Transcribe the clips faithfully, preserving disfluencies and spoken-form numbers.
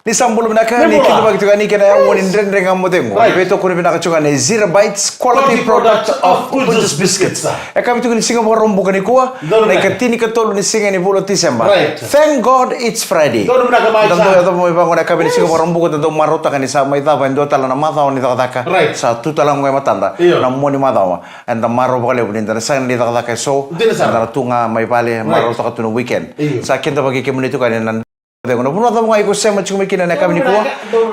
Ni sa bula vinaka, ni kidavaki tiko yani kei na yaua ni Dredre Ga Mo Cegu. Right. Ni veitokoni vinaka tiko yani Zero Bites, quality product of Punjas Biscuits. E ka vei tiko ni siga Vakaraubuka nikua, na ikatinikatolu ni siga ni vula o Tiseba. Right. Thank God it's Friday. Donu vinaka mai. Da dau yacova mai vaqo na ka vei ni siga Vakaraubuka, da dau marautaka ni sa mai cava e dua tale na macawa ni cakacaka. Right. Sa tu tale ga qo e matada. Io. Na mua ni macawa. Eda marau vakalevu ni da na sega ni cakacaka e so. Dina sara. Eda na tu ga mai vale, right, marautaka tu na weekend. Io. Sa kidavaki kemuni tiko yani na Cegu. Na vanua cava ga iko sema tiko mai kina ena yakavi nikua,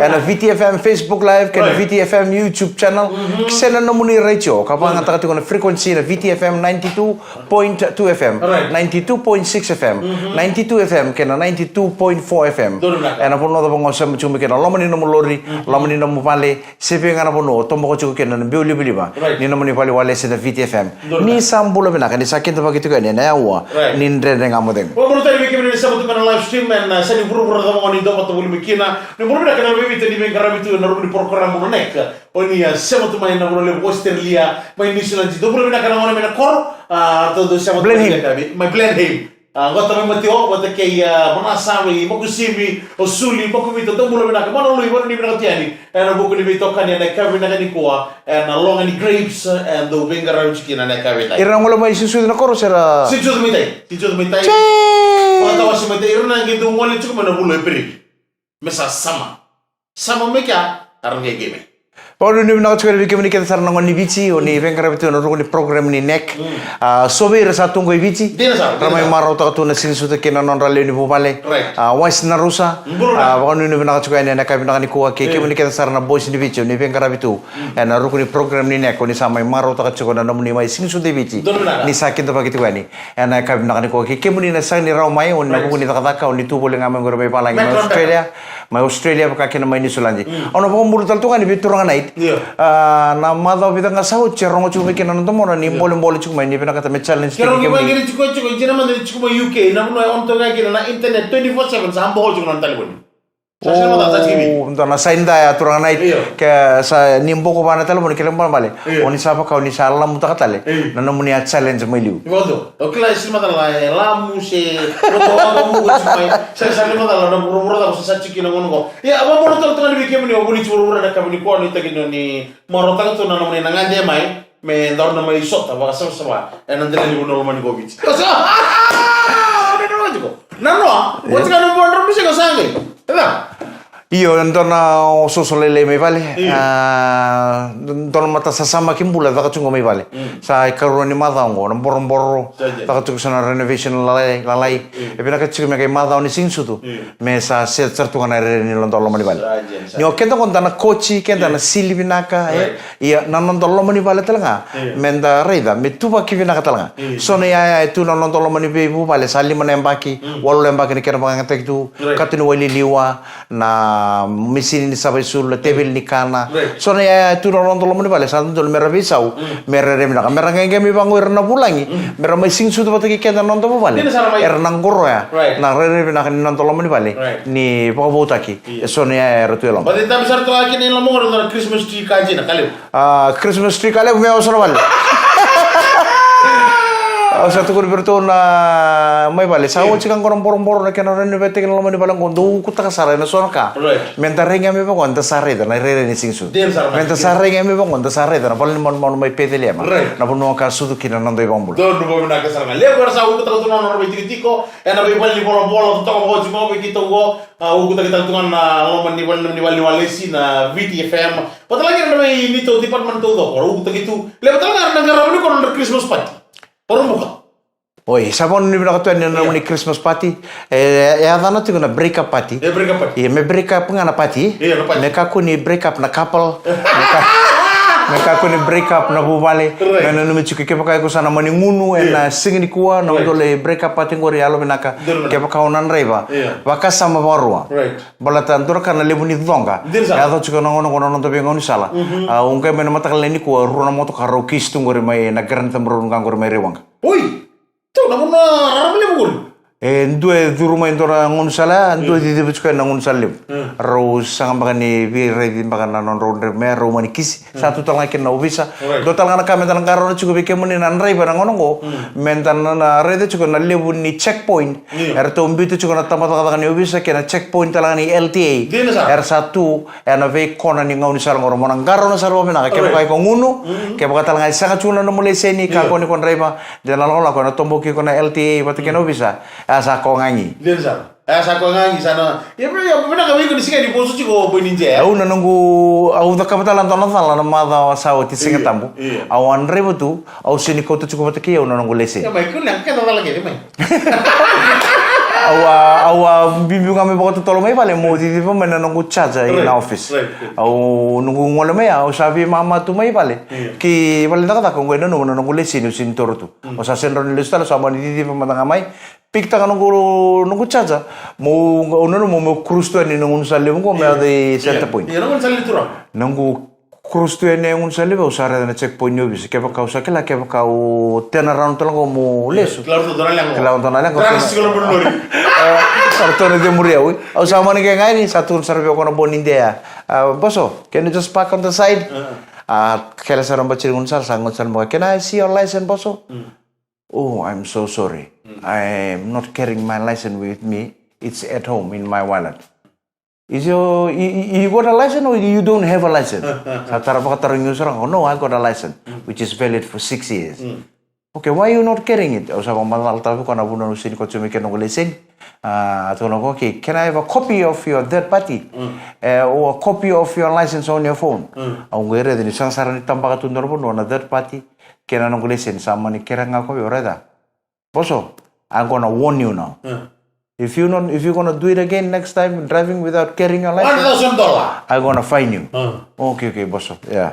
ena V T F M Facebook Live, kei na, right, V T F M YouTube channel, mhm, se na nomuni retio, ka vakayagataka tiko na frequency na V T F M ninety-two point two F M, right, ninety-two point six F M, mhm, ninety-two F M, kei na ninety-two point four F M. Donu vinaka. Ena vanua cava ga o sema tiko mai kina, loma ni nomu lori, mhm, loma ni nomu vale, se vei ga na vanua o toboka tiko kina na biu livaliva, right, ni nomuni vale walesi na V T F M. Donu vinaka. Ni sa bula vinaka, ni sa kidavaki tiko yani ena yaua, right, ni Dredre Ga Mo Cegu. Vakabula tale vei kemuni ni sema tu mai na live stream, ena, uh, sega ni vuravura cava ga o ni dau vata voli mai kina. Ni bula vinaka na veivuke ni veiqaravi tu ena rumu ni porokaramu na Neck. O ni, uh, sema tu mai na vanua levu Australia, mai New Zealand. Dou bula vinaka na gone mai na koro, uh, dou, dou sema tu mai na yakavi, mai Blenheim. A, qo tamai Mateo, vata kei, a, Manasa, vei Makusimi, o Suli, Makuvita, dou bula vinaka, Manalui, vakanuinui vinaka tu yani ena vuku ni veitokani ena yakavi vinaka nikua, ena Logan Grapes, e dau veiqaravi tiko kina ena yakavi vinaka. Ira na gole mai susucu na koro se ra? Susucu mai tai, susucu mai tai. Vakatawase mai tai, ira na qai dau gole tiko mai na vula o Epereli. Me sa sama. Sama mai kea, a ra qai qai mai. Vakanuinui vinaka tiko yani vei kemuni kece sara na gone ni Viti, o ni veiqaravi tu ena ruku ni program ni Neck. Mm. A, so vei ira sa tu qo i Viti. Dina sara, dina sara. Ra mai marautaka tu na siga ni sucu kei na nodra lewe ni vuvale. Right. A, Wise Narusa. Bula. A, vakanuinui vinaka tiko yani ena yakavi vinaka nikua kei, eh, kemuni kece sara na boys ni Viti, o ni veiqaravi tu. Mm. Ena ruku ni program ni Neck, o ni sa mai marautaka tiko na nomuni mai siga ni sucu i Viti. Donu vinaka. Ni sa kidavaki tiko yani. Ena yakavi vinaka nikua kei kemuni na sega ni rawa mai, o ni na, right, vuku ni cakacaka, o ni tu voli ga mai qori mai valagi, mai Australia, mai Australia, vaka kina mai Niusiladi. Mm. Au na vakabula tale tu ga yani vei Turaga Knight. Io. A, na macawa vica ga sa oti, e rogo tiko mai kina na domona ni, io, bolebole tiko mai, ni vinakata me challenge tiko kemuni. Ke rogo mai kina tiko, tiko, tiko, na macawa tiko mai U K, na vanua e on toka kina na internet twenty-four seven, sa boko tiko na talevoni. Sa sega ni matata, sa tiko vei. O, dua na sign da ya, Turaga Knight. Io. Ke sa ni boko va na talevoni, kele balebale. Io. O ni sa vaka, o ni sa lamutaka tale. Io. Na nomuni a challenge mai liu. Io, dua. O kila e sega ni macala e lamu se roto o mu ko tiko mai. Sa, sega ni macala na vuravura cava sa, sa tiko kina gauna qo. Ia, au vakabula tale tu ga yani vei kemuni o vulici vuravura ena yakavi nikua, nuitaki ni o ni marautaka tu na nomuni na gade mai. Me daru na mai sota vakasavasava ena dela ni vanua lomani ko Viti. Nanoa, oti ga na bodrau ni siga sa qai. Eda. Io, dua na osooso lailai mai vale. Io. A, dua na mata sasamaki bula caka tu qo mai vale. Mm. Sa ikarua ni macawa qo, na boroboro. Sa dina. Caka tu qo sa na renovation lalai, lalai. Io. E vinaka tiko me qai macawa ni siga ni sucu. Io. Me sa set sara tu ga na rere ni noda loma ni vale. Sa dina, sa dina. Ni o keda qo da na koci, keda na sili vinaka, e. Right. Ia, na noda loma ni vale tale ga, io, me da raica me tuvaki vinaka tale ga. Io. So na iyaya e tu na noda loma ni veivuvale, sa lima na yabaki, mm, walu na yabaki na kena vakayagataki tu, right, kato ni waililiwa, na misini ni sava isulu, na teveli ni kana. Right. So na iyaya e tu na noda loma ni vale, sa dodonu me ra veisau, mm, me ra rairai vinaka, me ra qeqemi vaqo ira na vulagi, mm, me ra mai siga ni sucu vata kei keda na noda vuvale. Dina sara mai. Era na qoroya, right, na rairai vinaka ni noda loma ni vale, right, ni vakavoutaki. Io. E so na iyaya era tu e loma. Baleta ni tavi sara toka kina i loma qori na Christmas tree ka dina, ka levu. A, Christmas tree ka levu me yawa so na vale. Au sa tukuna vei iratou na mai vale. Sa, io, oti ga qo na boroboro na kena renovetaki na loma ni vale qo, dou ukutaka sara ena so na ka. Right. Me da raiqemi vaqo, da sa raica na rairai ni siga ni sucu. Dina sara. Me da sa raiqemi vaqo, da sa raica na vale ni manumanu mai Peceliema. Right. Na vanua ka sucu kina na noda iVakabula. Donu, vakavinaka sara ga. Levu era sa ukutaka tu na nodra veitikotiko ena veivale ni volavola, totoka vakaoti mai vei keitou qo. A, ukutaki tale tu ga na loma ni vale, ni vale, ni vale ni walesi na V T F M. Vata tale ga na vei neitou department taucoko, ra ukutaki tu. Levu tale ga era na qarava nikua na nodra Christmas party. Vakaraubuka. Oi, sa vakanuinui vinaka tu yani na, io, nomuni Christmas party. E, e yacana tiko na break up party. E, break up party. Ia, me break up ga na party. Ia, na party. Me kakua ni break up na couple. Me ka-, me kakua ni break up na vuvale. Right. Me nanumi tiko kevaka iko sa na mani gunu, io, ena siga nikua, na, right, udolu e break up party qori, yalovinaka. Donu. Kevaka o na draiva. Io. Vakasama vakarua. Right. Baleta dua na ka na levu ni coqa. Dina sara. E yaco tiko na gauna qo na noda veigaunisala. Mhm. A, au qai mai na mataka lailai nikua, rua na motoka rau kisi tu qori mai na Grantham Road ga qori mai Raiwaqa. Oi! Tou na vanua rarama levu qori. E dua e curu mai dua na gaunisala, dua e ciciva tiko ena gaunisala levu. Rau saga beka ni veiraici beka na nodrau draiva mai, rau mani kisi. Sa tu tale ga kina na ovisa. Dua tale ga na ka meda na qarauna tiko vei kemuni na draiva na gauna oqo, meda na raica tiko na levu ni checkpoint. Eratou biuta tiko na tabacakacaka ni ovisa kei na checkpoint tale ga ni L T A. Era sa tu ena veikona ni gaunisala oqo, mo na qarauna sara vakavinaka. Kevaka iko gunu, kevaka tale ga e sega tiko na nomu laiseni, ka koni ko draiva, de na lakolako ena toboki iko na L T A vata kei na ovisa. A sa ko gagi. Dina sara. A sa ko gagi sa na. Ia me ia vinaka vei iko ni siga ni vosu tiko o boi ni jea. Au na noqu, au cakava tale na dua na cala na macawa sa oti, Siga Tabu. Au a draiva tu, au sega ni kauta tiko vata kei au na noqu laiseni. Ia mai kune a keda cala kece mai. Au a, au a biubiu ga mai vakatotolo mai vale mo ciciva mai na noqu charger ina office. Au noqu gole mai, au sa veimama tu mai vale. Ki vale cakacaka, au qai nanuma na noqu laiseni au sega ni toro tu. Au sa sega ni rawa ni lesu tale, au sa mani ciciva mada ga mai. Pikitaka noqu, noqu charger. Mo, au nanuma mo cruise tu yani na gaunisala levu qo me yaco i Centrepoint. Ia na gaunisala ni turaga. Noqu cruise tu yani na gaunisala levu, au sa raica na checkpoint ni ovisa. Kevaka au sa kila, kevaka au turn around tale qo mo lesu. Kila au dua na leqa. Kila au dua na leqa. Sa ratou na cemuri au. Au sa mani qai ga yani, sa tukuna sara vei au ko na boi ni jea. "Boso, can you just park on the side?" A kele sara bati ni gaunisala, sa gaunisala beka, "Can I see your license, boso?" "Oh, I'm so sorry. I am not carrying my license with me. It's at home in my wallet." "Is your, you, you got a license or you don't have a license?" Sa tara vakatarogi au sara ga, "No, I got a license, which is valid for six years." "Okay, why you not carrying it?" Au sa vakamacalataka vei koya na vuna au sega ni kauta mai kina noqu laiseni. A tukuna o koya, "Okay, can I have a copy of your third party? Eh, or a copy of your license on your phone?" Au qai raica ni sega sara ni tabaka tu dua na vanua na third party kei na noqu laiseni. Sa mani kerea ga o koya vei au, "Raica, boso, I'm gonna warn you now. If you not, if you gonna do it again next time, driving without carrying your license, one thousand dollar. I'm gonna fine you." "Okay, okay, boso. Yeah.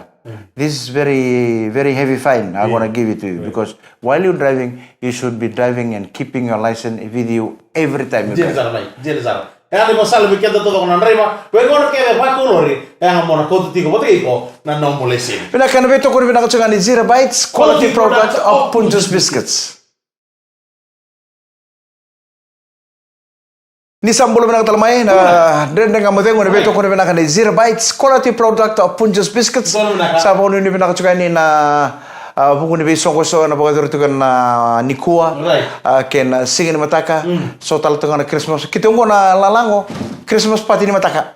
This is very, very heavy fine. I'm gonna give it to you because while you're driving, you should be driving and keeping your license with you every time you drive." Dina sara mai, dina sara. E a ni vasala vei keda taucoko na draiva, vei gona kece vakaulori, e a mo na kauta tiko vata kei iko na nomu laiseni. Vinaka, na veitokoni vinaka tiko ga ni Zero Bites, quality product of Punjas Biscuits. Ni sa bula vinaka tale mai na Dredre Ga Mo Cegu, na veitokoni vinaka ni Zero Bites, quality product of Punjas Biscuits. Sa vakanuinui vinaka tiko yani na, a, vuku ni veisoqosoqo ena vakayacori tiko ena nikua. A, kei na siga ni mataka. So tale tiko ga na Christmas. Keitou qo na lalago, Christmas party ni mataka.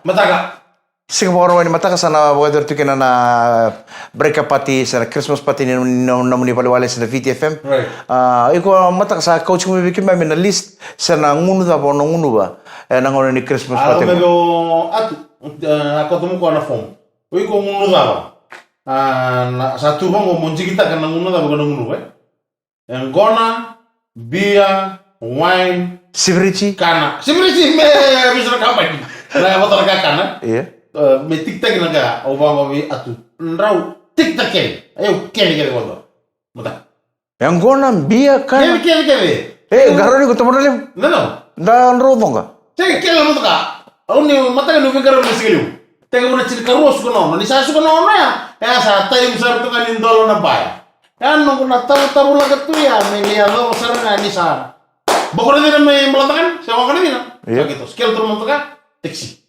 Siga Vakarauwai ni mataka sa na vakayacori tu kina na break up party, sa na Christmas party ni, ni, ni nomuni valewale, sa na Viti F M. A, iko mataka sa kauti mai vei keimami na list, sa na gunu cava o na gunuva ena gauna ni Christmas party. A, atu, a, koto mo koya na form. O iko gunu cava? A, na, sa tu vaqo mo jikitaka na gunu cava ko na gunuva, e? Yaqona, bia, wine. Sivirici. Kana. Sivirici me visa na kabani. Na yavata na kakana. Ia. E, me tikitaki na ka, au vaqo vei atu. Drau tikitaki kece. Au kece kece koto. Mata. Yaqona, bia, kana. Kece, kece, kece. E, qarauni ko tamana levu. No, no. Da drau coqa. Sega, kele na motoka. Au ni mataka ni veiqaravi na siga levu. Tekivu na tinikarua suka na ono. Ni sa suka na ono ya, e a sa time sara tu ga ni dola na baya. E a noqu na tavutavulaka tu ya me lai yacova sara ga ni sa boko na cina mai Balatakan, se waka na cina. Io. Sa keitou scale tu na motoka, taxi.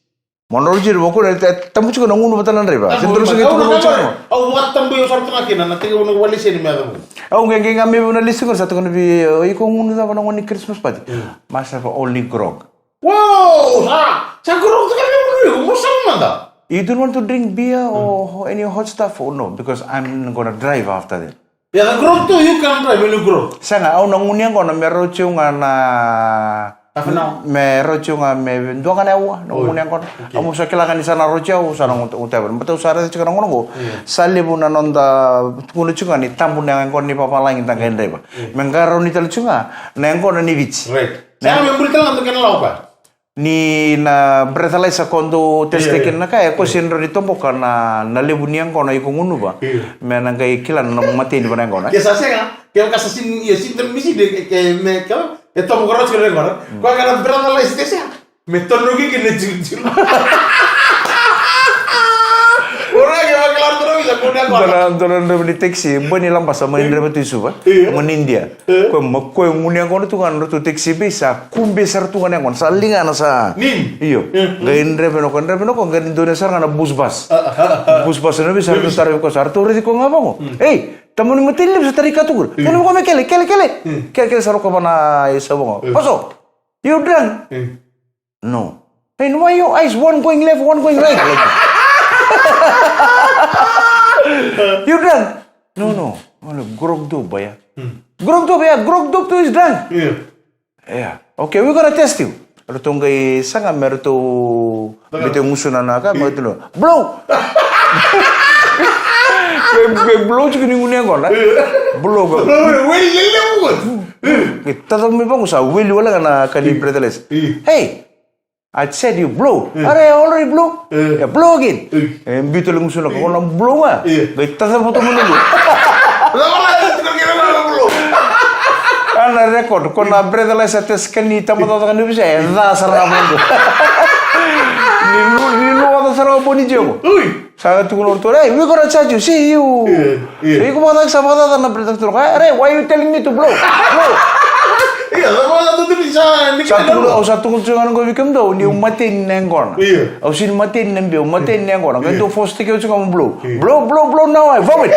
Mo na rau jiri voko na, e, tabu tiko na gunu vata na draiva. Tabu. Se duru sega tu na gunu. Au vakatabui au sara tu ga kina na tekivu na wali seni me yacavu. Au qeqe ga me vu na lisi qori sa tu ga na vei, e, iko gunu cava na gunu ni Christmas party. Mm. Must have only grog. Wow, sa, sa grog tu ga na gunu, mo sa mada. You don't want to drink beer or any hot stuff or no? Because I'm gonna drive after that. Yeah, the grog too, you can drive when you grog. Sega, au na gunu yaqona me rauti au ga na half an hour. Me rauti au ga me dua ga na aua, na gunu yaqona. Okay. Au mo sa kila ga ni sa na rauti au, sa na guta, guta yaqona. But au sa raica tiko na gauna qo. Yeah. Sa levu na noda tukuna tiko ga ni tabu na yaqona ni vavalagi da qai draiva. Yeah. Me qarauni tale tiko ga na yaqona ni Viti. Right. Sega, me buri tale ga na kena lawa. Ni na breathalyzer ko dou test kina na ka, e ko sega ni rawa ni toboka na, na levu ni yaqona iko gunuva. Io. Me na qai kila na nomu mateni va na yaqona. Ke sa sega, ke ka sa sega ni, e sega ni misi de, ke me ka, e toboka rauti na yaqona. Mm. Ko ka na breathalyzer test ya. Me tonoki kina julujulu. Ora ke vakila tu na visa, Dua na, dua na draiva ni taxi, boy ni Labasa, mai draiva tu i Suva. Io. Mai India. E. Koya, ma koya gunu yaqona tu ga na ratou taxi, vei sa kube sara tu ga na yaqona, sa ligana sa. Nin. Io. E. Qai draiva na koya, draiva na koya, qai donuya sara ga na bus bus. A, a, a, a. Bus bus na vei sa ratou taravi koya, sa ratou raici koya ga vaqo. Mm. Ei, tamani mateni levu sa tarai ka tu qori. Mm. Kele vaqo me kele, kele, kele. Mm. Kele, kele sa roko vana i sa vaqo. Mm. Paso, you drunk? Mm. No. Hey, why your eyes one going left, one going right? Like, you drunk? No, no. Well, grog dope, baya. Hmm. Grog dope, yeah, grog dope tu is drunk. Yeah. Yeah. Okay, we're gonna test you. Ratou qai saga me ratou bete gusuna na ka, me ratou blow. Qai, qai blow tiko ni gunu yaqona. Yeah. Blow ga. Wait, wait, wait, wait. Qai tata mai vaqo sa weli wale ga na ka ni breathalyzer. Yeah. Hey, I said you blow. Mm. Are, I already blow. Mm. Yeah, blow again. Mm. E biuta le gusuna ko na blow ga. Mm. Qai tata voto mo na blow. Ana record ko na breathalyzer test ka ni tamata ka ni visa e ca sara ga vodo. Ni lu ni lu sara ga boni jego. Ui. Sa tukuna o ratou, "Hey, we gonna charge you. See you." Io, io. Iko vakacava sa vakacava na breathalyzer? "Hey, why you telling me to blow? Blow." Io, sa vakacava tu ni sa ni sa tukuna, au sa tukuna tu ga na qo vei kemudou, ni au mateni na yaqona. Io. Au sini mateni na biu, au mateni na yaqona. Qai dou force tiko au tiko mo blow. Io. Blow, blow, blow, now I vomit.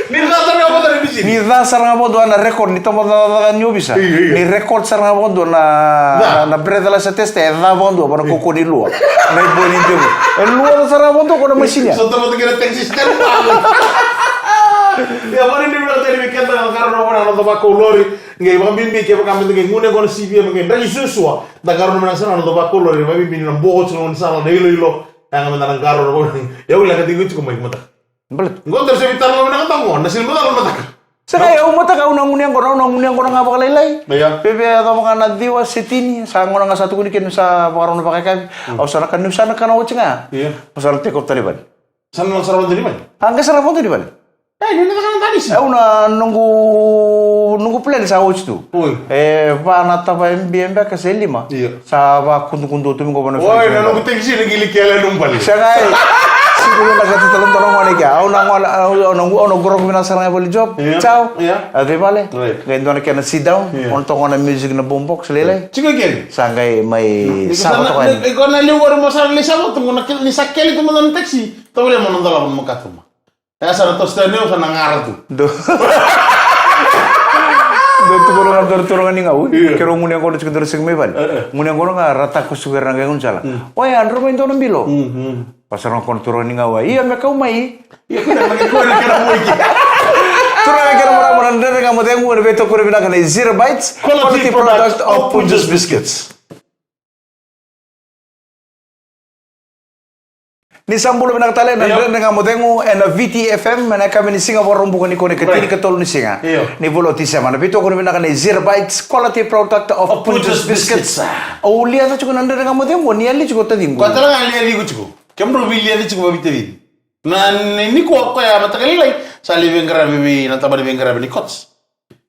Ni ca sara ga vodo na machine. Ni ca sara ga vodo na record, ni toma ca ca ni ovisa. Io, io. Ni record sara ga vodo na na, na breathalyzer test e ca vodo vana koko ni lua. Na ibo ni demo. E lua sara vodo ko na machine ya. So toma kena taxi stand. Ia mani ni mera tani mi kenta na karo na vana na vako lori. Ngai vambibi ke vaka mi ngai gune ko na C V M ngai dragi susua. Da karo na mera sara na vako lori vambibi na bo tsi na sala na ilo ilo. Anga mena na karo na vana. Ia wila ka dingu tiko mai mata. Baleta qo dau se vitala na vinaka taqo, na sini mataka na mataka. Sega, e au mataka, au na gunu yaqona, au na gunu yaqona ga vakalailai. Ia. Veve yacova ga na ciwa se tini, sa gona ga sa tukuni kina sa vakarau na vakayakavi. Mm. Au sa na kana, au sa na kana oti ga. Ia. Au sa na take off tani vale. Sa na sara vale tani vale? A, qai sara vale tani vale. E, ni na caka na danisi. Au na noqu, noqu plan sa oti tu. Oi. E, va na tava e bia beka se lima. Ia. Sa vakudukudu tu mi qo vana. Oi, na noqu tekisi na qili kele nomu bale. Sega e. Siku na ka tu talo talo ngone kia. Au na ngona, au na ngu, au na goro mina sara ngai vale job. Ia. Ciao. Ia. A de vale. Right. Qai dua na kena sit down. Ia. Au na toka na music na boombox lele. Tiko kele. Sa qai mai sava toka ni. Iko na liu waru mo sara ni sava tu mo na kele ni sa kele tu mo na taxi. Tau le mo na dala mo katuma. E sa na tosta ni o sa na ngara tu. Do. Do tu kono nga dor toro nga ni nga u. Ia. Kero ngune kono tiko dor sing mai vale. E, e. Ngune kono nga rata ko suker na ngai ngun sala. Mm. Oya, andro mai dona bilo. Mm, mm. Pasar nga kono toro ni nga wa. Ia me kau mai. Ia kena mai kau na kena mo iki. Toro nga kena mara mara ndere nga mo dengu na beto kore vinaka na Zero Bites. Quality product of Punjas Biscuits. Ni sa bula vinaka tale na Dredre Ga Mo Cegu ena V T F M ena yakavi ni siga Vakaraubuka nikua na ikatini ka tolu ni siga. Io. Ni vula o Tiseba. Na veitokoni vinaka nei Zero Bites, quality product of Punjas Biscuits. Au liaca tiko na Dredre Ga Mo Cegu, ni yali tiko taciqu. Koya tale ga liaciqu tiko. Kemudrau veiliaci tiko vavitacici. Na ni nikua koya mataka lailai sa lai veiqaravi vei na tabana ni veiqaravi ni courts.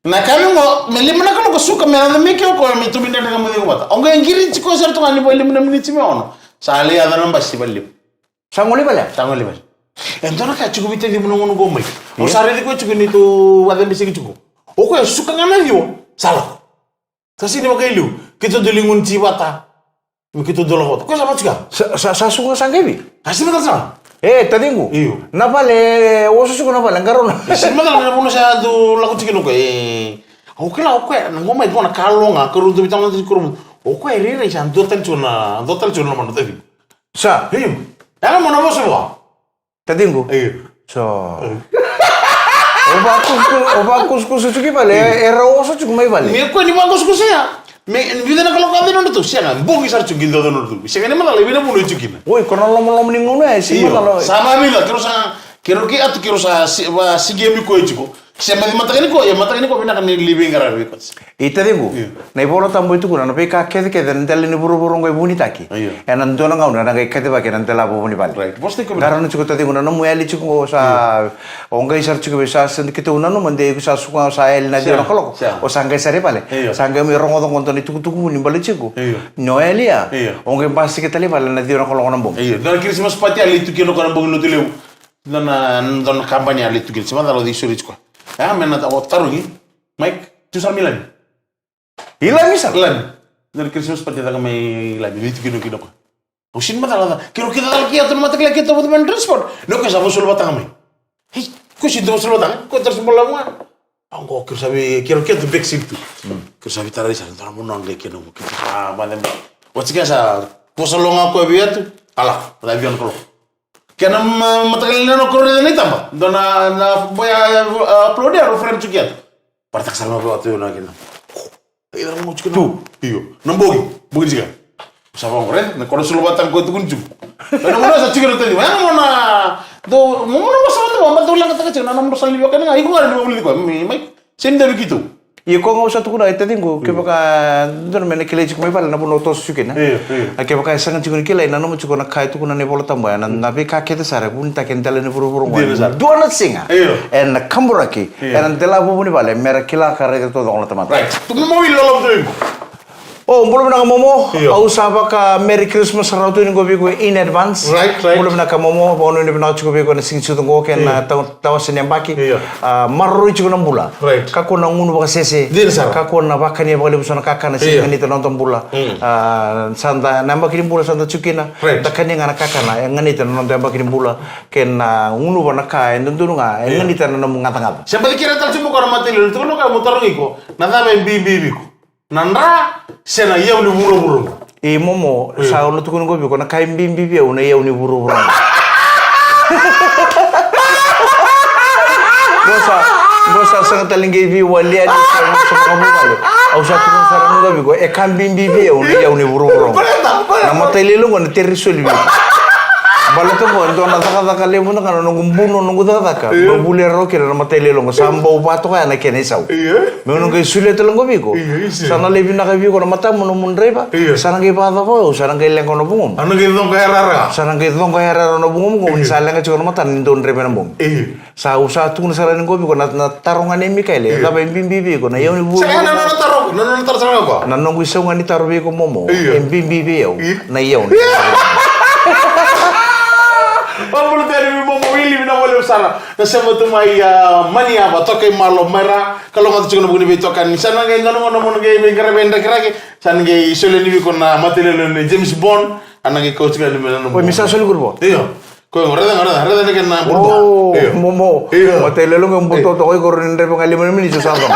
Na ka me qo, me lima na kaloko suka me yaco me keo koya me tu me Dredre Ga Mo Cegu vata. Au qai qiriti koya sara tu ga ni vakalima na miniti me ono. Sa lai yaco na basi vakalima. Sa gole vale? Sa gole vale. E dua na ka tiko vei tacimu na gauna qo mai. Au sa raici koya tiko ni tu vacabesegi tiko. O koya suka ga na ciwa. Sa lako. Sa sini vakailiu. Keitou dau liguni ti vata. Me keitou dau lako vata. Koya sa vata tiko. Sa, sa, sa suka sa qai vi? A sini vata sa. E, taciqu. Io. Na vale, oso suka na vale, qarauna. E, sini vata na vuna sa dau lako tiko na koya. E, au kila, au koya, na qo mai qo na ka lo ga, ka rau dau vitama na tiko rau. Au koya e rairai sa dua tale tiko na, dua tale tiko na lomana taciqu. Sa? Io. Ela mo na vosa vua. Taciqu. Io. So. O vakusukusu, o vakusukusu tiko i vale, e rau oso tiko mai vale. Me koya ni vakusukusu ya. Me vica na kaloko a cai nodratou, sega, bogi sara tiko qi dua nodratou. Sega ni macala, e vei na vuna e tiko kina. Oi, ko na lomalomo ni gauna ya, e sega ni macala. Sa mavica, keirau sa, keirau kei atu, keirau sa, si, va, sigemi koya tiko. Se me mataka ni ko, ia mataka ni ko vinaka ni lai veiqaravi vei koya. I taciqu, Io. na iVola Tabu e tukuna na veika kecekece na dela ni vuravura oqo e vunitaki. Io. Ena dua na gauna ena qai kacivaki ena dela vovuni vale. Right. Vosa tiko vei. Qarauna tiko taciqu na nomu yali tiko qo sa, o qai sara tiko vei sa, sa keitou nanuma de iko sa suka sa yali na ciwa na Sure. kaloko. Sure. O sa qai sara i vale. Io. Sa qai mai rogoca qo dua na itukutuku vuni bale tiko. Io. Ni o yali ya. Io. O qai basika tale i vale na ciwa na kaloko na bogi. Io. Dua na Christmas party a lai tu kina o koya na bogi Lotulevu. Dua na, dua na kabani a lai tu kina. Se macala o cei soli tiko. Ya, me na ta-, o tarogi. Mike, tu sara mai Lami. I Lami sara? Lami. Dua na Christmas party caka mai Lami. Lai tu kina o koya. Au sega ni macala ca. Kei rau kece cala kei atu na matakila kei atu vata mai na dress code. Na koya sa vosolovataka mai. Hei, ko sega ni vosolovataka. Ko tara sumba lamu ga. Oqo, kei rau sa vei, kei rau kei atu back seat tu. Kei rau sa veitarai sara, dua na vanua qai kei na mo kei tu. A, mace ba. Oti kei sa, vosa lo ga koya vei atu. Kala, vata vei au na kalo. Kei na ma-, matakila na koro na itaba. Dua na, na boy, a, a, upload ya, rau friend tu kei atu. Parataka sara ga vei au atu na kei na. Ira mo tiko na. Tu. Io. Na bogi. Bogi tiko. Sa vaqo, right? Na kona solo vata ko tukuni tiko. Na mona sa tiko na tani. Mo na. Do, mo na wasa vata mo, mo na leqa taka tiko. Na, na mo sa livi kana. Iko ga ni mo livi ko. Mi, mai. Same day keitou. Ia ko ga au sa tukuna e taciqu, kevaka dua na me na kilai tiko mai vale na vanua au toso tiko kina. Io, io. A kevaka e sega tiko ni kilai, nanuma tiko na ka e tukuna na iVola Tabu ya, na, na veika kece sara e vunitaki e dela ni vuravura oqo. Dina sara. Dua na siga. Io. Ena kaburaki, Io. ena dela vovuni vale, mera kila ka raica taucoko na tamata. Right. Tuku mo i lolo tu. O, bula vinaka Momo. Io. Au sa vaka Merry Christmas sara tu ni qo vei iko in advance. Right, right. Bula vinaka Momo, vakanuinui vinaka tiko vei iko na siga ni siga qo kei na Io. tau Tawase ni yabaki. Io. A, maroroi tiko na bula. Right. Kakua na gunu vakasese. Dina sara. Kakua na vakania vakalevu so na kakana se Io. ganita na noda bula. Mm. A, sa da na yabaki ni bula sa da tiko kina. Right. Da kania ga na kakana e ganita na noda yabaki ni bula. Kei na gunuva na ka e dodonu ga e Io. ganita na nomu gacagaca. Se bali kira tale tiko mo ko na mateli, tiko no ka mo tarogi iko. Na cava e bibi vei iko? Na dra, se na iyau ni vuravura. I Momo, Io. sa au na tukuna qo vei iko, na ka e bibi vei au na iyau ni vuravura. Qo sa, qo sa sega tale qai veiwali yani sa, sa vakavuvale. Au sa tukuna sara qo vei iko, e ka bibi vei au na iyau ni vuravura. Baleta, baleta. Na matailoilo qo na teri soli vei iko. Baleta qo, dua na cakacaka levu na ka na noqu bunu, noqu cakacaka. Io. Meu vuli rawa kina na matailoilo qo, sa bau vatoka ya na kena isau. Io. Meu na qai solia tale qo vei iko. Io, io, io. Sa na lai vinaka vei iko na matamu, nomu draiva. Io. Sa na qai vakacava au, sa na qai leqa na vugomu. A na qai coqa yarayara. Sa na qai coqa yarayara na vugomu qo, ni Io. sa leqa tiko na matana ni dau draiva na bogi. Io. Sa au sa tukuna sara ni qo vei iko na, na taro ga nei Mikaele, Io. cava e bibi vei iko, na iyau ni vu-, Sa na nona taro, na nona taro sara ga qo. Na noqu isau ga ni taro vei iko Momo, Io. e bibi vei au, Io. na iyau ni Io. Au bula tale vei Momo Wili, vinaka vakalevu sara. Na sema tu mai, a, Maniava, toka i Malo, mai ra, ka loga tu tiko na vuku ni veitokani. Sa na qai galu ga na mona qai veiqaravi e drakiraki, sa na qai solia ni vei iko na matailoilo ni James Bond, a na qai kauti ga ni me na Oi, mi sa soli kuri vo. Io. Ko io, raica ga, raica, raica na kena buluta. O, Io. Momo. Io. Matailoilo qo butobuto, ko iko ni draiva ga lima na miniti sa cava.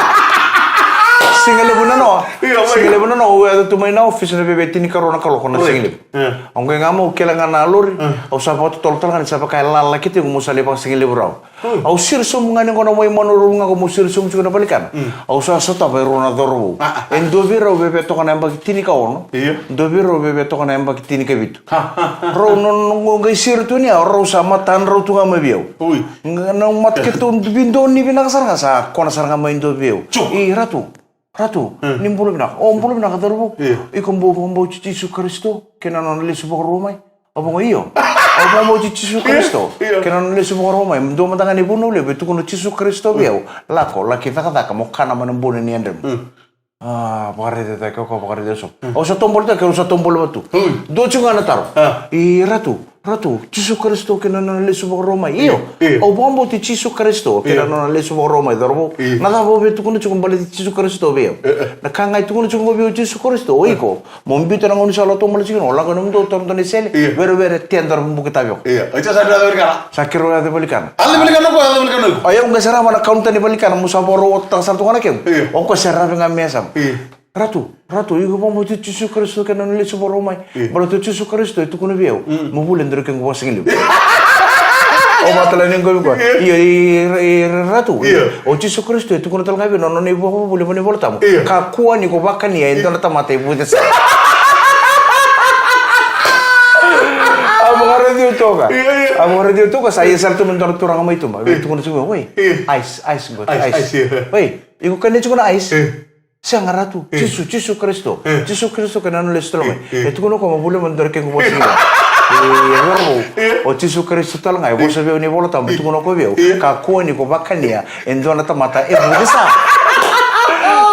Siga levu na noa. Io, mai. Siga levu na noa, au yaco tu mai na office na veve tinikarua na kaloko na Oi. siga levu. Io. Au qai ga mau kila ga na lori, Io. au sa vakatotolo tale ga ni sa vaka e lalaki tiko, mo sa lai vakasigalevu rawa. Oi. Au siro sobu ga ni qo na wai manu rau ga qo mo siro sobu tiko na valikana. Mm. Au sa sotava e rua na cauravou. Ah, ah, ah. E dua vei rau veve toka na yabaki tinikaono. Io. Dua vei rau veve toka na yabaki tinikavitu. Ha, ha, ha, ha. Rau no, no, no, qai siro tu ni au, rau sa matadrau tu ga mai vei au. Oi. Nga, na mata keitou vidoni vinaka sara ga sa kona sara ga mai dua vei au. Tsu. I Ratu. Ratu, Hmm. ni bula vinaka. O, bula vinaka, cauravou. Io. Iko bau vakabauti Jisu Karisito kei na nona lesu vakarua mai? Au vaka, io. Au vakabauti Jisu Io, Karisito io. kei na nona lesu vakarua mai. Dua mada ga na ivunau levu e tukuna o Jisu Karisito vei au. Hmm. Lako, laki cakacaka mo kana mai na buna ni yadremu. Hmm. A, vakaraica cake, o koya vakaraica sobu. Hmm. Au sa toboletaki, au sa toboleva tu. Hmm. Dua tiko ga na taro. Ah. I Ratu, Ratu, Jisu Karisito kei na nona lesu vakarua mai. Io, Io, io. au vakabauti Jisu Karisito kei na Io. nona lesu vakarua mai, cauravou. Io. Na cava o via tukuna tiko baleti Jisu Karisito vei au? E, e. Na ka ga e tukuna tiko vei au Jisu Karisito, o iko. Mo biuta na gauna sa lotu mala tiko, o lako nomudou toro dua na isele, Io. werewere, tea, dua na buki tavioka. Io. O iko sa dua na valikana? Sa keirau yaco i valikana. Yaco i valikana ko, yaco i valikana ko. O yau qai sarava na kaunta ni valikana, mo sa vakarau otaka sara tu ga na kemu. Io. O koya sa ravi ga me yasana. Io. Ratu, Ratu, iko vakabauti Jisu Karisito kei na nona lesu vakarau mai. Io. Baleta o Jisu Karisito e tukuna vei au. Mm. Mo vuli e dua na kequ vakasigalevu. Au vakatale ni qo vei koya. Io. Io, i, i, i, Ratu. Io. O Jisu Karisito e tukuna tale ga vei au na nona ivakavuvuli mai na iVola Tabu. Io. Kakua ni ko vakania e dua na tamata e vuce sara. Au vakarau Radio toka. Ia, ia. A vakaradio toka, sa ia sara tu me dua na turaga mai tuba. Ia. Tukuna tiko, "Oi, ia, ice, ice, got ice, ice. Ice, ia. Oi, iko kania tiko na ice?" Ia. "Sega, Ratu. Ia. Jisu, Jisu Karisito. Ia. Jisu Karisito kei na nona lesu tale mai." Ia. E tukuna o koya mo volia mada dua na kena vosa. Ia, e vei au. Ia. O Jisu Karisito tale ga e vosa vei au ena iVola Tabu, tukuna o koya vei au. Ia. Kakua ni ko vakania e dua na tamata e vucesa.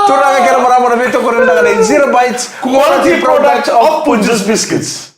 Turaga kei na marama, na veitokoni vinaka nei Zero Bites, quality product of Punjas Biscuits.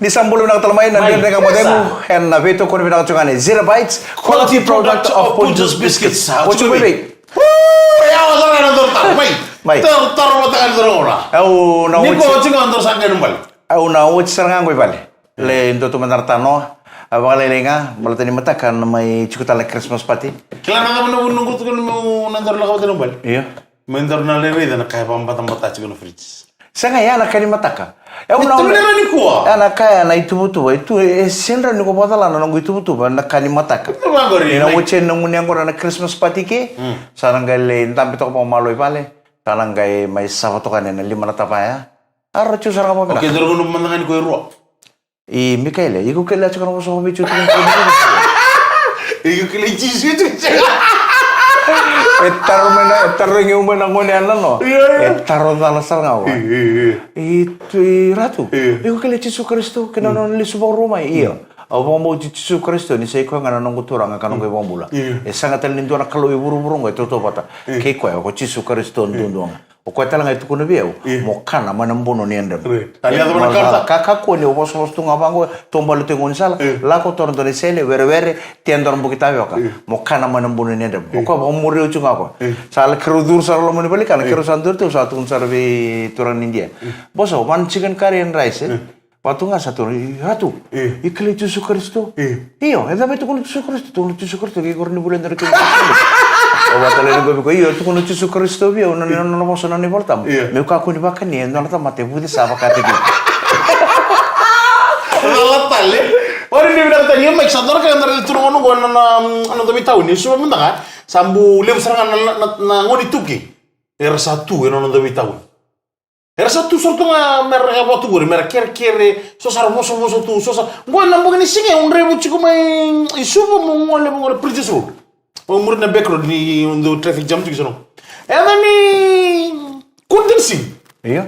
Ni sa bula vinaka tale mai na Dredre Ga Mo Cegu, ena veitokoni vinaka tiko ga nei Zero Bites, quality product of Punjas Biscuits. Sa tiko vei. Ui, au sara ga na doro taro, mai. Mai. Taro, taro vata ga na doro ga. Au na oti. Ni ko oti ga na doro sa qai na bale. Au na oti sara ga qo i vale. Le dua tu mada na tanoa. A vakalailai ga, baleta ni mataka na mai tiko tale na Christmas party. Kila na cava na vuna qo tukuna meu na doro lako vata na bale. Io. Me daru na lai raica na ka e vakabatabata tiko na fridge. Sega, ya na ka ni mataka. E, au na, ni tukuna nikua. Ya na ka ya na ituvatuva, e tu, e sega ni ko vakacala na noqu ituvatuva na ka ni mataka. Ni na oti na gunu yaqona na Christmas party ke. Mm. Sa na qai lai dabe toka vakamalua i vale. Sa na qai mai sava toka na lima na tavaya. A ra tu sara ga vakavinaka. Okay, daru gunu mada ga ni ko e rua. I Mikaele, iko kila tiko na vosa vakaViti o tukuna tiko. Iko kila Jisu tiko. E taro mai na, e taro i geu mai na gone ya na noa. Ia, ia. E taro cala sara ga vaka. Ia, ia, ia. I tu, i Ratu. Ia. Iko kila Jisu Karisito kei na nona lesu vakarua mai. Ia. Au vakabauti Jisu Karisito ni sa i koya ga na noqu Turaga ka noqu iVakabula. Ia. E sega tale ni dua na kalou i vuravura oqo e tautauvata kei koya, ko Jisu Karisito duadua ga. O koya tale ga e tukuna vei au, io, mo kana mai na buno ni yadremu. Right. Tale ga na ka, kakua ni o vosavosa tu ga vaqo, taubale tu e gaunisala, io, lako taura dua na isele, werewere, tea dua na buki tavioka, io, mo kana mai na buno ni yadremu. Io. O koya vakamuri au tu ga o koya. Io. Sa lai keirau curu sara loma ni valenikana, io, keirau sa duri tu, sa tukuna sara vei turaga ni Idia. Io. Boso, one chicken curry and rice, e? Io. Vatu ga sa tukuna, "I Ratu, io, i kila Jisu Karisito?" Io. Io, e cava e tukuna Jisu Karisito? Tukuna Jisu Karisito, kei koronivuli e dua na kena. O vata tale ni qo vei koya, io, tukuna Jisu Karisito vei au, na, na, na vosa na iVola Tabu. Io. Meu kakua ni vakania e dua na tamata e vucesa vaka tiko. Cala tale. Ori ni vinaka tani, e mai sa dua na ka e dara tu na gone qo na, na, na noda veitauni. Suva mada ga, sa bu levu sara ga na, na, na gone iTaukei. Era sa tu ena noda veitauni. Era sa tu sara tu ga mera vakatuquri, mera kerekere, so sa ra vosavosa tu, so sa. Qo ena bogi ni siga, au draiva tiko mai Suva, meu gole, meu gole Princess Road. Meu muri na back road ni dau traffic jam tiko i Sonoma. Ena ni kudinsi. Io.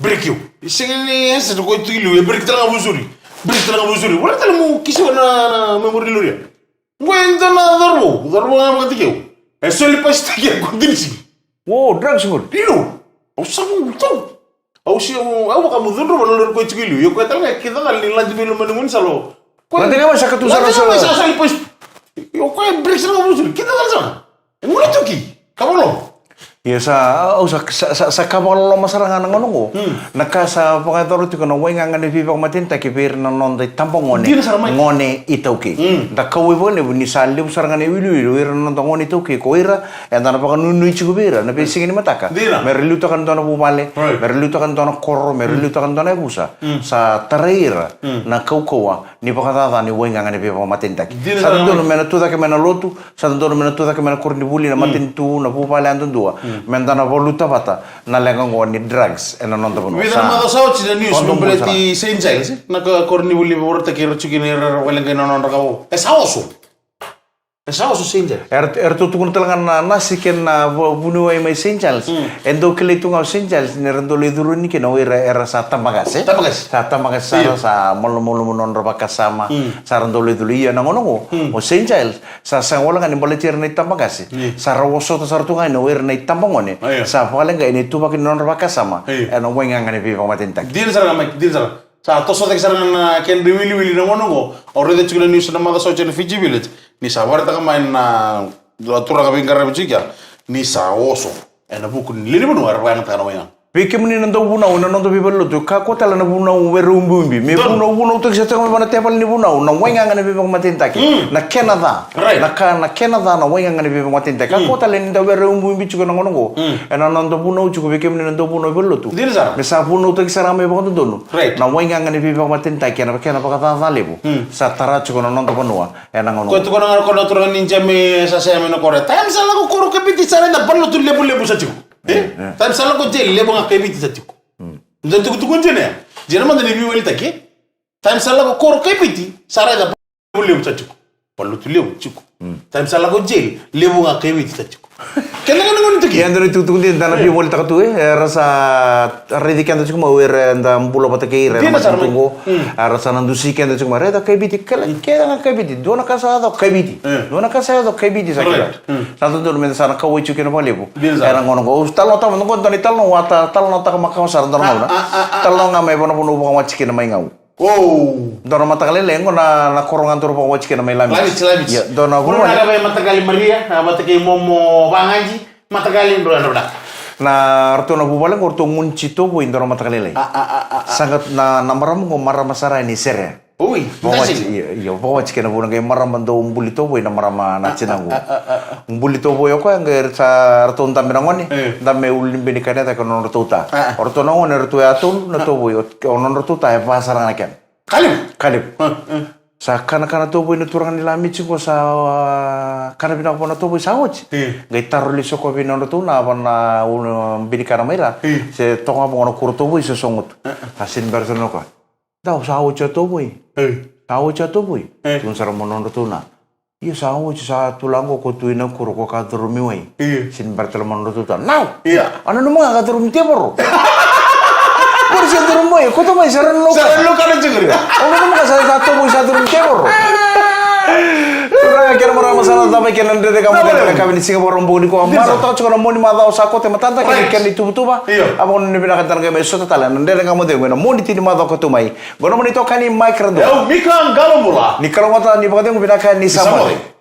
Brake io. E sega ni, e sega ni ko tu i liu, e brake tale ga vusuri. Brake tale ga vusuri. Wala tale mo kisi na, na memory lori. Qo e dua na cauravou, cauravou ga vakatikeu. E soli pasitaki e kudinisi. Wo, drugs qori. Io. Au sa vu tau. Au si, au, au vakamucudrova na lori ko e tiko i liu. Io, koya tale ga e kidacala ni ladi mai loma ni gaunisala. Ladi ga mai sa katu sara. Ladi ga mai sa soli pasitaki. Io, koya e brake sara ga vusuri. Kidacala sara. E gole tu ki. Ka vakaloloma. Ia sa, au sa, sa, sa, sa ka vakaloloma sara ga na gauna oqo. Hmm. Na ka sa vakayacora tiko na waigaga ni veivakamatenitaki vei ira na noda itabagone. Dina sara mai. Gone iTaukei. Hmm. Da kauwai vakalevu ni sa levu sara ga na iwiliwili o ira na noda gone iTaukei ko ira, eda na vakanuinui tiko vei ira na veisiga ni mataka. Dina. Me ra liutaka na dua na vuvale, right, me ra liutaka na dua na koro, me ra, hmm, liutaka na dua na yavusa. Hmm. Sa tarai ira, hmm, na kaukauwa ni vakacaca ni waigaga ni veivakamatenitaki. Dina sara ga mai. Sa dodonu me na tucake mai na lotu, sa dodonu me na tucake mai na koronivuli, na, mm, matanitu, na vuvale yadudua. Mm. Me da na valuta vata na leqa oqo ni drugs ena noda vanua. Vica na macawa sa oti na news me baleti Saint Giles, e? Na ka koronivuli vakarautaki ira tiko kina ira era vakaleqai na nodra ka vou. E sa oso. E sa oso Saint Giles. Era, eratou tukuna tale ga na nasi kei na vu-, vuniwai mai Saint Giles. Mm. E dau kilai tu ga o Saint Giles ni ra dau lai curu yani kina o ira era sa tabaqase. Tabaqase. Sa tabaqase sara, io, sa malumalumu nodra vakasama. Mm. Sa ra dau lai curu. Ia na gauna oqo, mm, o Saint Giles sa sega wale ga ni baleti ira na itabaqase. Io. Sa ra vosota sara tu ga yani o ira na itabagone. Io. Sa vakaleqai na ituvaki ni nodra vakasama. Io. Ena waigaga ni veivakamatenitaki. Dina sara ga mai, dina sara. Sa toso cake sara ga na kedra iwiliwili na gauna oqo. Au raica tiko na news na macawa sa oti ena Fiji Village. Ni sa vakaraitaka mai na turaga veiqaravi tiko ya ni sa oso ena vuku ni lewe ni vanua era vakayagataka na waigaga. Vei kemuni na dauvunau ena noda veivalenilotu, kakua tale na vunau were ubiubi. Me vunau, vunautaki sara tiko mai vua na teveli ni vunau na waigaga ni veivakamatenitaki. Mm. Na kena ca. Right. Na ka, na kena ca na waigaga ni veivakamatenitaki. Mm. Kakua tale ni da were ubiubi tiko na gauna oqo. Mm. Ena noda vunau tiko vei kemuni na dauvunau veivalenilotu. Dina sara. Me sa vunautaki sara mai vakadodonu. Right. Na waigaga ni veivakamatenitaki ena kena vakacaca levu. Mm. Sa tara tiko na noda vanua. Ena gauna. Ko tukuna ga ko na turaga ni Jami sa sema na koro. Taim sa lako koro ka Viti sa raica balota levulevu sa tiko. E? E, e. Taim sa lako jeli levu ga ka Viti sa tiko. Mm. Da tukutuku dina ya. Dina mada ni veiwalitaki. Time sa lako koro kai Viti, sa raica Levu levu sa tiko. Valutu levu tiko. Time sa lako jail, levu ga kai Viti sa tiko. Keda ga na gone tiko. Ia, dua na itukutuku dina da na veivolitaka tu, e, era sa raici keda tiko mai, o ira eda bula vata kei ira, era matanitu qo. Era sa na dusi keda tiko mai, raica kai Viti, kele, kele ga kai Viti. Dua na ka sa yaco kai Viti. Dua na ka sa yaco kai Viti sa kele. Sa dodonu meda sa na kauwai tiko kina vakalevu. Era gona qo, au talanoataka mada qo, dua na italanoa au a talanoataka makawa sara dua na gauna. Talanoa ga mai vanua au vakawati kina mai Gau. Dua na mataka lailai qo na, na koro ga daru vakawati kina mai Lamiti. Lamiti, Lamiti. Ia, dua na vuvale. Koro na ka vei mataqali Maria, a, vata kei momo Vagadi, mataqali dua na, dua na. Na ratou na vuvale qo ratou gunu tiko tovoi dua na mataka lailai. A, a, a, a, a. Sa qai na, na marama qo marama sara ni sere. Oi, vakawati, io, io, vakawati kina vuna qai marama dau buli tovoi na marama na tinaqu. A, a, a, a. Buli tovoi o koya qai sa ratou dabe na gone, dabe me ulu ni bini kane cake o nodratou ta. A, a. O ratou na gone, ratou e tolu na tovoi, o, o nodratou ta e va sara ga na kena. Kalivu. Kalivu. A, a. Sa kanakana tovoi na turaga ni Lamiti qo sa, a, kana vinaka vua na tovoi sa oti. Io. Qai taro lesu o koya vei nodratou na va na ulu bini kana mai ra. Io. Se toka ga vaqo na kuro tovoi se sogo tu. A, a. Sa sini bera sara na koya. Dau sa oti o tovoi. Io. Sa oti o tovoi. Io. Tukuna sara mai nodratou na. Io, sa oti, sa tu la qo ko tu ina kuro ko ka curumi wai. Io. Sini bera tale mai nodratou ta. Nau! Io. A nanuma ga ka curumi tevoro. Ko sa curumi wai, ko tu mai sara na loka. Sara na loka na jiguri. O nanuma ga sa, sa tovoi sa curumi tevoro. Turaga kei na marama, sa na cava kei na dredre ka mo dredre ka vini siga voro bogi ko. Marautaka tiko na moni macawa sa koto e matada kei na kena ituvatuva. Io. A vona ni vinaka tale ga me sota tale na dredre ka mo dredre na moni tini macawa ka tu mai. Qo na moni itokani Mike Radua. Au Mika Qalobula. Ni kalougata, ni vakacegu, vinaka, ni sa mate.